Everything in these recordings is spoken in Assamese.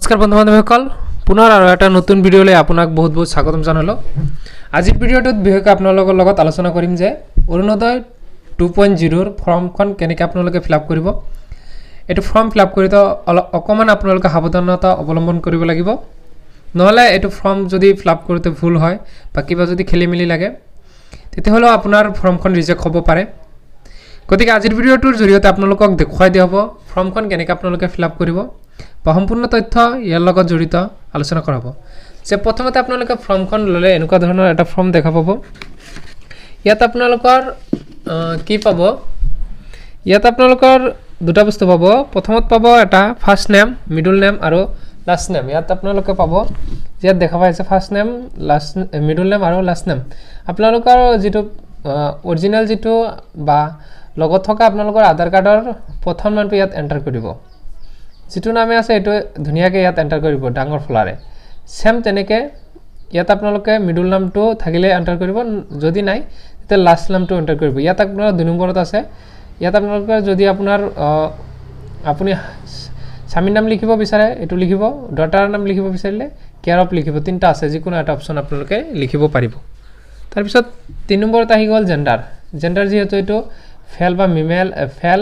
নমস্কাৰ বন্ধু বান্ধৱীসকল, পুনৰ আৰু এটা নতুন ভিডিঅ'লৈ আপোনাক বহুত বহুত স্বাগতম জনালোঁ। আজিৰ ভিডিঅ'টোত বিশেষকৈ আপোনালোকৰ লগত আলোচনা কৰিম যে অৰুণোদয় 2.0ৰ ফৰ্মখন কেনেকৈ আপোনালোকে ফিল আপ কৰিব। এইটো ফৰ্ম ফিল আপ কৰোঁতে অলপ অকণমান আপোনালোকে সাৱধানতা অৱলম্বন কৰিব লাগিব, নহ'লে এইটো ফৰ্ম যদি ফিল আপ কৰোঁতে ভুল হয় বা কিবা যদি খেলি মেলি লাগে, তেতিয়াহ'লেও আপোনাৰ ফৰ্মখন ৰিজেক্ট হ'ব পাৰে। গতিকে আজিৰ ভিডিঅ'টোৰ জৰিয়তে আপোনালোকক দেখুৱাই দিয়া হ'ব ফৰ্মখন কেনেকৈ আপোনালোকে ফিল আপ কৰিব বা সম্পূৰ্ণ তথ্য ইয়াৰ লগত জড়িত আলোচনা কৰা হ'ব। যে প্ৰথমতে আপোনালোকে ফৰ্মখন ল'লে এনেকুৱা ধৰণৰ এটা ফৰ্ম দেখা পাব। ইয়াত আপোনালোকৰ কি পাব? ইয়াত আপোনালোকৰ দুটা বস্তু পাব। প্ৰথমত পাব এটা ফাৰ্ষ্ট নেম, মিডল নেম আৰু লাষ্ট নেম। ইয়াত আপোনালোকে পাব, ইয়াত দেখা পাইছে first name, last, middle name আৰু লাষ্ট নেম। আপোনালোকৰ যিটো অৰিজিনেল যিটো বা লগত থকা আপোনালোকৰ আধাৰ কাৰ্ডৰ প্ৰথম নামটো ইয়াত এণ্টাৰ কৰিব। যিটো নামে আছে, এইটো ধুনীয়াকৈ ইয়াত এণ্টাৰ কৰিব ডাঙৰ ফলাৰে। ছেম তেনেকৈ ইয়াত আপোনালোকে মিডল নামটো থাকিলে এণ্টাৰ কৰিব, যদি নাই তেতিয়া লাষ্ট নামটো এণ্টাৰ কৰিব। ইয়াত আপোনাৰ 2 নম্বৰত আছে, ইয়াত আপোনালোকৰ যদি আপোনাৰ আপুনি স্বামীৰ নাম লিখিব বিচাৰে, এইটো লিখিব। ডটাৰৰ নাম লিখিব বিচাৰিলে কেয়াৰ অফ লিখিব। তিনিটা আছে, যিকোনো এটা অপশ্যন আপোনালোকে লিখিব পাৰিব। তাৰপিছত 3 নম্বৰত আহি গ'ল জেণ্ডাৰ। জেণ্ডাৰ যিহেতু এইটো ফেল বা মিমেল, ফেল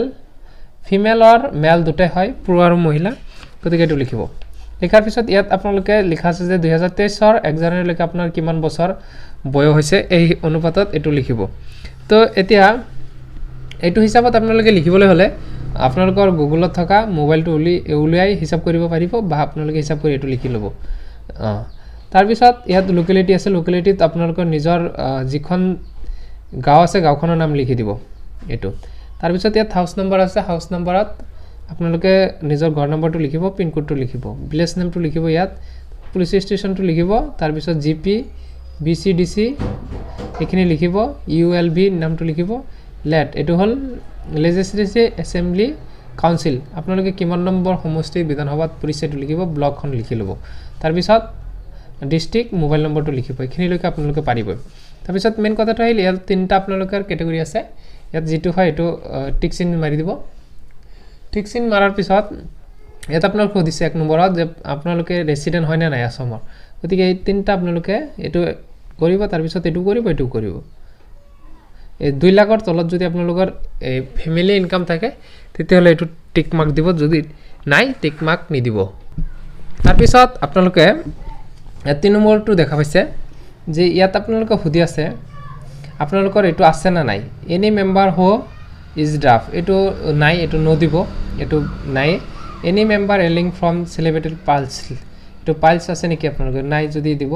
ফিমেল অৰ মেল দুটাই হয়, পুৰুষ আৰু মহিলা, গতিকে এইটো লিখিব। লিখাৰ পিছত ইয়াত আপোনালোকে লিখা আছে যে 2023ৰ 1 জানুৱাৰীলৈকে আপোনাৰ কিমান বছৰ বয়স হৈছে, এই অনুপাতত এইটো লিখিব। তো এতিয়া এইটো হিচাপত আপোনালোকে লিখিবলৈ হ'লে আপোনালোকৰ গুগলত থকা মোবাইলটো উলিয়াই হিচাপ কৰিব পাৰিব বা আপোনালোকে হিচাপ কৰি এইটো লিখি ল'ব। তাৰপিছত ইয়াত লোকেলিটি আছে। লোকেলিটিত আপোনালোকৰ নিজৰ যিখন গাঁও আছে, গাঁওখনৰ নাম লিখি দিব এইটো। তাৰপিছত ইয়াত হাউচ নম্বৰ আছে। হাউচ নম্বৰত আপোনালোকে নিজৰ ঘৰ নম্বৰটো লিখিব, পিনক'ডটো লিখিব, ভিলেজ নেমটো লিখিব, ইয়াত পুলিচ ষ্টেচনটো লিখিব, তাৰপিছত G P, B C, D C এইখিনি লিখিব, ইউ এল ভি নামটো লিখিব। লেট এইটো হ'ল লেজিছলেটিভ এছেম্বলি কাউন্সিল, আপোনালোকে কিমান নম্বৰ সমষ্টি বিধানসভাত পৰিছে এইটো লিখিব, ব্লকখন লিখি ল'ব। তাৰপিছত ডিষ্ট্ৰিক্ট, মোবাইল নম্বৰটো লিখিব। এইখিনিলৈকে আপোনালোকে পাৰিবই। তাৰপিছত মেইন কথাটো আহিল, ইয়াত তিনিটা আপোনালোকৰ কেটেগৰী আছে। ইয়াত যিটো হয় এইটো টিক চিন মাৰি দিব। টিক চিন মাৰাৰ পিছত ইয়াত আপোনালোক সুধিছে 1 নম্বৰত যে আপোনালোকে ৰেচিডেণ্ট হয়নে নাই আছামৰ। গতিকে এই তিনিটা আপোনালোকে এইটো কৰিব, তাৰপিছত এইটো কৰিব, এইটো কৰিব। এই 2 লাখৰ তলত যদি আপোনালোকৰ এই ফেমিলি ইনকাম থাকে, তেতিয়াহ'লে এইটো টিক মাৰ্ক দিব, যদি নাই টিক মাৰ্ক নিদিব। তাৰপিছত আপোনালোকে ইয়াত 3 নম্বৰটো দেখা পাইছে যে ইয়াত আপোনালোকে সুধি আছে আপোনালোকৰ এইটো আছে নে নাই, any member who is deaf, এইটো নাই, এইটো নদিব, এইটো নাই। Any member ailing from cerebral palsy, এইটো পালছ আছে নেকি আপোনালোকে, নাই যদি দিব।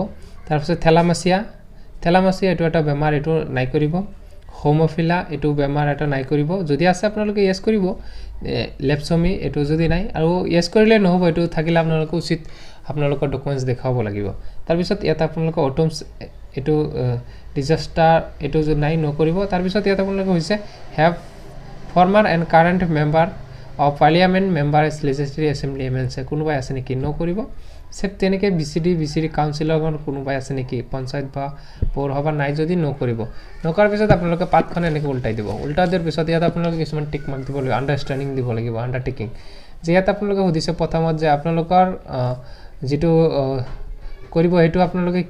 তাৰপিছত থেলামাচিয়া, থেলামাচিয়া এইটো এটা বেমাৰ, এইটো নাই কৰিব। হোমফিলা, এইটো বেমাৰ এটা নাই কৰিব। যদি আছে আপোনালোকে য়েছ কৰিব। লেপচমি, এইটো যদি নাই আৰু য়েছ কৰিলে নহ'ব, এইটো থাকিলে আপোনালোকে উচিত আপোনালোকৰ ডকুমেণ্টছ দেখুৱাব লাগিব। তাৰপিছত ইয়াত আপোনালোকৰ অটমছ, এইটো ডিজাষ্টাৰ, এইটো যদি নাই নকৰিব। তাৰপিছত ইয়াত আপোনালোকে হৈছে have former and current member of parliament, member legislative assembly, MLC কোনোবাই আছে নেকি, নকৰিব। চেম তেনেকৈ B C D, B C D কাউন্সিলৰ কোনোবাই আছে নেকি, পঞ্চায়ত বা পৌৰসভা, নাই যদি নকৰিব। নকৰাৰ পিছত আপোনালোকে পাতখন এনেকৈ উল্টাই দিব। উল্টাই দিয়াৰ পিছত ইয়াত আপোনালোকে কিছুমান টিক মাৰ্ক দিব লাগিব, আণ্ডাৰষ্টেণ্ডিং দিব লাগিব, আণ্ডাৰটেকিং। যে ইয়াত আপোনালোকে সুধিছে প্ৰথমত যে আপোনালোকৰ যিটো কৰিব সেইটো আপোনালোকে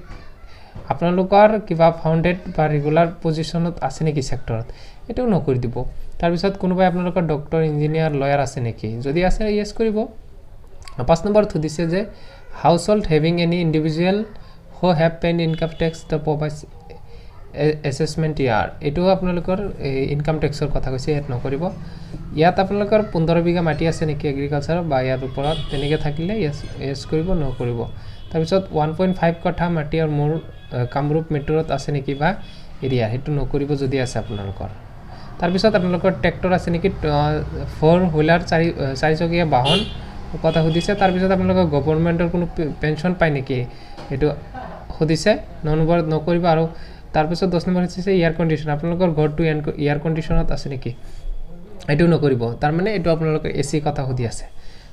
আপোনালোকৰ কিবা ফাউণ্ডেড বা ৰেগুলাৰ পজিশ্যনত আছে নেকি ছেক্টৰত, এইটোও নকৰি দিব। তাৰপিছত কোনোবাই আপোনালোকৰ ডক্টৰ, ইঞ্জিনিয়াৰ, লয়াৰ আছে নেকি, যদি আছে য়েছ কৰিব। 5 নম্বৰত সুধিছে যে household having any individual who have paid income tax the previous assessment year, এইটোও আপোনালোকৰ এই ইনকাম টেক্সৰ কথা কৈছে, ইয়াত নকৰিব। ইয়াত আপোনালোকৰ 15 বিঘা মাটি আছে নেকি এগ্ৰিকালচাৰ বা ইয়াৰ ওপৰত, তেনেকৈ থাকিলে য়েছ য়েছ কৰিব, নকৰিব। তাৰপিছত 1.5 কঠা মাটি আৰু মোৰ কামৰূপ মেট্ৰ'ত আছে নেকি বা এৰিয়া, সেইটো নকৰিব যদি আছে আপোনালোকৰ। তাৰপিছত আপোনালোকৰ ট্ৰেক্টৰ আছে নেকি, ফ'ৰ হুইলাৰ, চাৰিচকীয়া বাহন কথা সুধিছে। তাৰপিছত আপোনালোকৰ গভৰ্ণমেণ্টৰ কোনো পেঞ্চন পায় নেকি, সেইটো সুধিছে, 9 নম্বৰত নকৰিব। আৰু তাৰপিছত 10 নম্বৰ হৈছে এয়াৰ কণ্ডিশ্যন, আপোনালোকৰ ঘৰটো এয়াৰ কণ্ডিশ্যনত আছে নেকি, এইটো নকৰিব। তাৰমানে এইটো আপোনালোকে এ চি কথা সুধি আছে।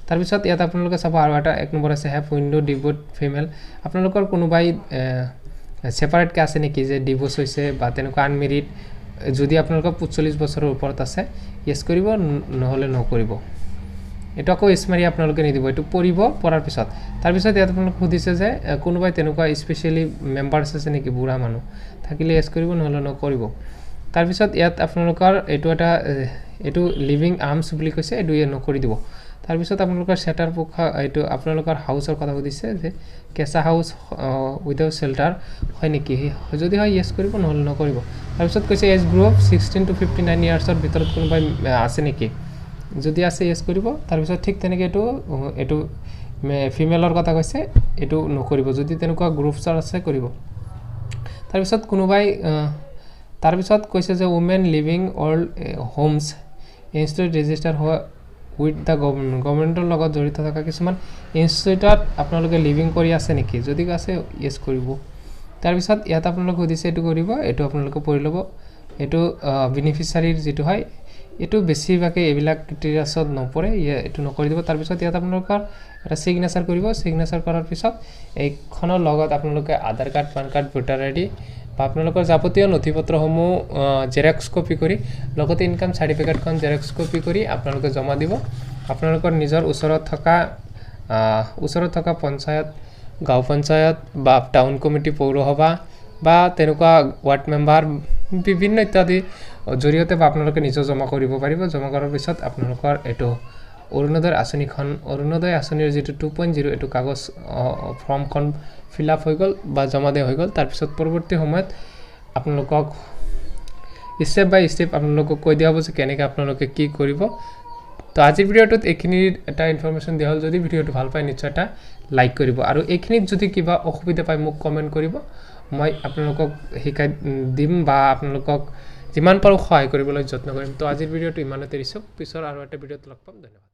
তাৰপিছত ইয়াত আপোনালোকে চাব আৰু এটা 1 নম্বৰ আছে have window ডিভৰ্চড female, আপোনালোকৰ কোনোবাই ছেপাৰেটকৈ আছে নেকি যে ডিভ'ৰ্চ হৈছে বা তেনেকুৱা আনমেৰিড, যদি আপোনালোকৰ 45 বছৰৰ ওপৰত আছে য়েছ কৰিব, নহ'লে নকৰিব। এইটো আকৌ এছ মাৰি আপোনালোকে নিদিব, এইটো পঢ়িব, পঢ়াৰ পিছত তাৰপিছত ইয়াত আপোনালোক সুধিছে যে কোনোবাই তেনেকুৱা স্পেচিয়েলি মেম্বাৰ্ছ আছে নেকি, বুঢ়া মানুহ থাকিলে এছ কৰিব, নহ'লে নকৰিব। তাৰপিছত ইয়াত আপোনালোকৰ এইটো এটা এইটো লিভিং আৰ্মছ বুলি কৈছে, এইটো নকৰি দিব। তাৰপিছত আপোনালোকৰ চেটাৰ পোখা, এইটো আপোনালোকৰ হাউচৰ কথা সুধিছে যে কেঁচা হাউচ উইদাউট শ্বেল্টাৰ হয় নেকি, যদি হয় য়েছ কৰিব, নহ'লে নকৰিব। তাৰপিছত কৈছে এজ গ্ৰুপ 16 টু 59 ইয়াৰ্ছৰ ভিতৰত কোনোবাই আছে নেকি, যদি আছে য়েছ কৰিব। তাৰপিছত ঠিক তেনেকৈ এইটো ফিমেলৰ কথা কৈছে, এইটো নকৰিব, যদি তেনেকুৱা গ্ৰুপছৰ আছে কৰিব। তাৰপিছত কোনোবাই তাৰপিছত কৈছে যে women living old homes institute register হোৱা উইথ the government, গভৰ্ণমেণ্টৰ লগত জড়িত থকা কিছুমান ইনষ্টিটিউটত আপোনালোকে লিভিং কৰি আছে নেকি, যদি আছে য়েছ কৰিব। তাৰপিছত ইয়াত আপোনালোকে সুধিছে এইটো কৰিব, এইটো আপোনালোকে পঢ়ি ল'ব। এইটো বেনিফিচাৰীৰ যিটো হয় এইটো বেছিভাগে এইবিলাক ক্ৰাইটেৰিয়াছত নপৰে, এইটো নকৰি দিব। তাৰপিছত ইয়াত আপোনালোকৰ এটা ছিগনেচাৰ কৰিব, ছিগনেচাৰ কৰাৰ পিছত এইখনৰ লগত আপোনালোকে Aadhaar card, PAN card, voter ID বা আপোনালোকৰ যাৱতীয় নথি পত্ৰসমূহ জেৰক্স কপি কৰি লগতে ইনকাম চাৰ্টিফিকেটখন জেৰক্স কপি কৰি আপোনালোকে জমা দিব। আপোনালোকৰ নিজৰ ওচৰত থকা পঞ্চায়ত, গাঁও পঞ্চায়ত বা টাউন কমিটি, পৌৰসভা বা তেনেকুৱা ৱাৰ্ড মেম্বাৰ বিভিন্ন ইত্যাদি জৰিয়তে বা আপোনালোকে নিজেও জমা কৰিব পাৰিব। জমা কৰাৰ পিছত আপোনালোকৰ এইটো অৰুণোদয় আঁচনিখন, অৰুণোদয় আঁচনিৰ যিটো 2.0 এইটো কাগজ ফৰ্মখন ফিল আপ হৈ গ'ল বা জমা দিয়া হৈ গ'ল। তাৰপিছত পৰৱৰ্তী সময়ত আপোনালোকক ষ্টেপ বাই ষ্টেপ আপোনালোকক কৈ দিয়া হ'ব যে কেনেকৈ আপোনালোকে কি কৰিব। তো আজিৰ ভিডিঅ'টোত এইখিনিৰ এটা ইনফৰমেশ্যন দিয়া হ'ল। যদি ভিডিঅ'টো ভাল পায় নিশ্চয় এটা লাইক কৰিব, আৰু এইখিনিত যদি কিবা অসুবিধা পায় মোক কমেণ্ট কৰিব, মই আপোনালোকক শিকাই দিম বা আপোনালোকক যিমান পাৰোঁ সহায় কৰিবলৈ যত্ন কৰিম। তো আজিৰ ভিডিঅ'টো ইমানতে এৰিছোঁ, পিছৰ আৰু এটা ভিডিঅ'ত লগ পাম। ধন্যবাদ।